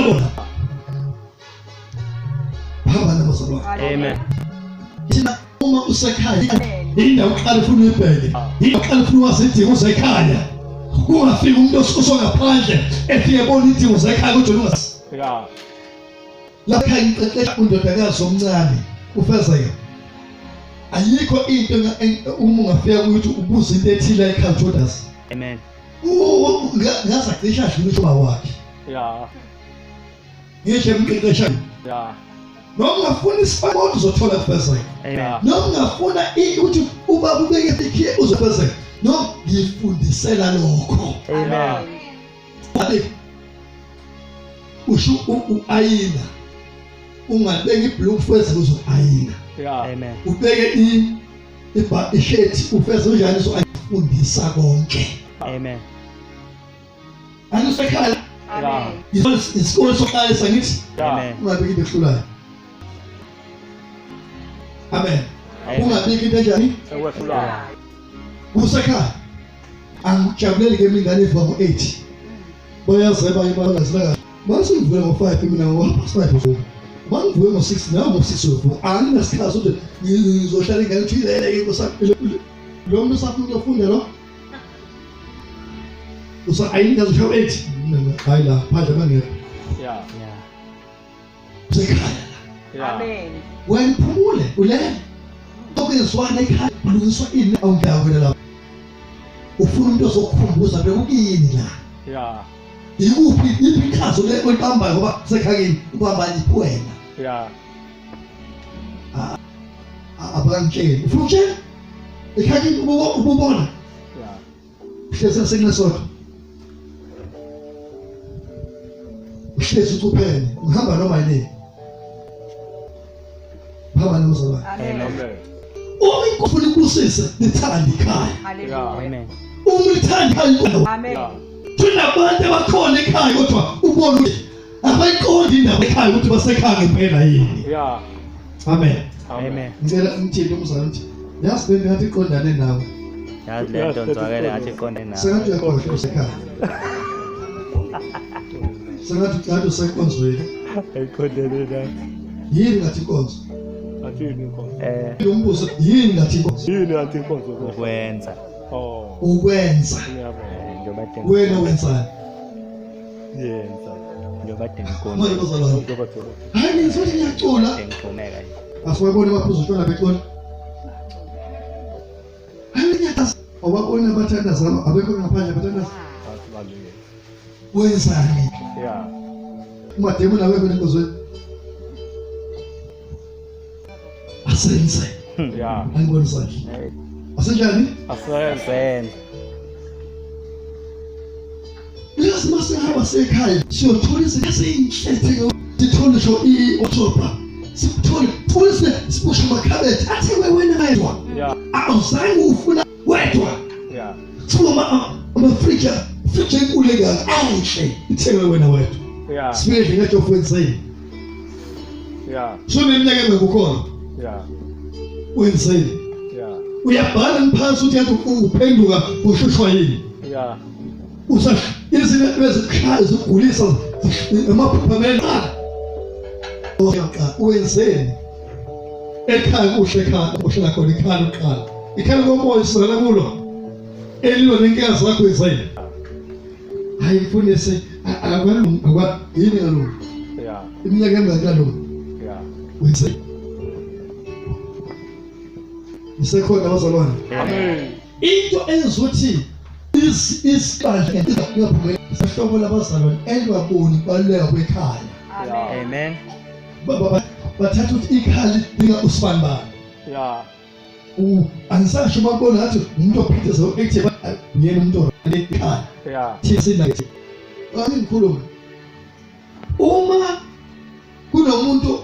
Isikolo. Hamba nabazalwane. Amen. Thina uma usekhaya indawo uqala ufuna uyibheke. Indawo uqala ufuna wazi idingo zekhaya. Kungafika umuntu osongaphandle efike ebona idingo zekhaya kodwa ungazi. Yeah. Lapha ngiqeqesha undodakazi omncane uFezeka. Ayikho into uma ungafika ukuthi ubuze into ethile ekhaya uJodas. Amen. Ngaze cishe adlule ubaba wakhe. Yeah. Ngisho emqeqesha. Yeah. Noma ungafuna isifako uzothola kuFezeka. Amen. Noma ungafuna ukuthi ubaba ubeke ikhiye uzofezeka. Noma ngifundisela lokho. Amen. Abe usho uayina. Ungabeka iblock ufeze uzoayina. Yeah. Amen. Ubeke ishethi ufeze unjani uzoayifundisa konke. Amen. Angisekhaya. Yeah. Isikole soqala sangithi Amen. ungabeki into ehlulayo. Amen. Amen. Ungabeki into enjani? Ewehlulayo. Kusekhaya. Angijabuleli ke mina ingane ivuka ngo-8. Bayazeba ibangazila kahle. Mase ngivuke ngo-5 mina ngo-5 uvuka. Mangivuke ngo-6 nawe ngo-6 uvuka. Anginasikhathi ukuthi ngizohlala ingane ukuthi ilele ke nkosi. Lo muntu usafuna ukuyofunda lo. Usa ayingaze ushawe 8. Hayi la phandle bangekho. Yeah. Yeah. Kusekhaya la. Yeah. Amen. Wena uphumule ulele. Okuyezwana ekhaya kulungiswa ini awundawo wena lapho. Ufuna umuntu ozokukhumbuza bekukini la. Yeah. Ikuphi iphi iqhaza le olibambayo ngoba sekhakeni ubamba liphi wena. Yeah. Abakangitsheli. Ufuna ukutshela? Ekhakeni ububona. Yeah. Uhlezi esenqesotho. Uhlezi ucuphene, uhamba noma yini. Hamba nomzalwane. Amen. Amen. Uma inkosi ifuna ikubusise, lithande ikhaya. Hallelujah. Amen. Uma ulithanda ikhaya, Amen. Yeah. kunabantu abakhona ekhaya kodwa ubone ukuthi abayiqondi indaba ekhaya ukuthi basekhaya ngempela yini. Yeah. Amen. Amen. Ngicela ngithinte umzalwane ukuthi yazi le nto ngathi iqondane nawe. Yazi le nto nzwakele ngathi iqonde nawe. Sengathi uyakhohlwa usekhaya. Sengathi ucathi usenkonzweni. Ayiqondene nawe. Yini ngathi inkonzo? Athini inkonzo? Umbuzo yini ngathi inkonzo? Yini athi inkonzo? Ukwenza. Oh. Ukwenza. Ngiyabonga. Njengoba Wena wenzani? Yenza. njengoba Manje bazalwane. Njengoba tholo. Hayi mina ngizothi ngiyacula. ngigxumeka nje. Asiwabona abaphuza utshwala becula. Hayi ngiyathandaza. Awabona abathandaza abekho ngaphandle abathandaza. Asibalulekile. Wenzani? Yeah. Umademoni awekho enkonzweni. Asenze. Yeah. Angiboni isandla. Asenjani? Asenze. Senze. Yazi masihamba sekhaya siyothola izinto ezinhle sithenge sithole ngisho i-october sikuthole thole sibushe amakhabethe athengwe wena wedwa. Yeah. Awuzange ufuna wedwa. Yeah. Thuma amafriji friji enkulu engaka anhle ithengwe wena wedwa. Yeah. Sifike nje ngejofu wenzeni. Yeah. Suneminyaka engaka ukhona Yeah. wenzeni. Yeah. Uyabhala phansi uthi yathi uphenduka ushushwa yini. Yeah. Usa izinto ezikushaya zigulisa amaphupha amele wenzeni ekhaya kuhle ekhaya uhlala khona ikhaya uqala ikhaya komoya usizakala kulo elilo nenkinga zakho wenzeni. Hayi mfundisi akwalungi akwa yini kalungi Yeah. iminyaka emingaki kalungi Yeah. wenzeni. Isekhona bazalwane. Amen. Into enzuthi isibandla ingaphumeli ihlobo labazalwane elwaboni kubaluleka kwekhaya. Amen. Amen. Bathatha ukuthi ikhaya lidinga usibanibani. Yeah. Angisasho bakubona ngathi umuntu ophitheze active uyena umuntu onekhaya. Yeah. Thina sinathi. Angikhuluma. Uma kunomuntu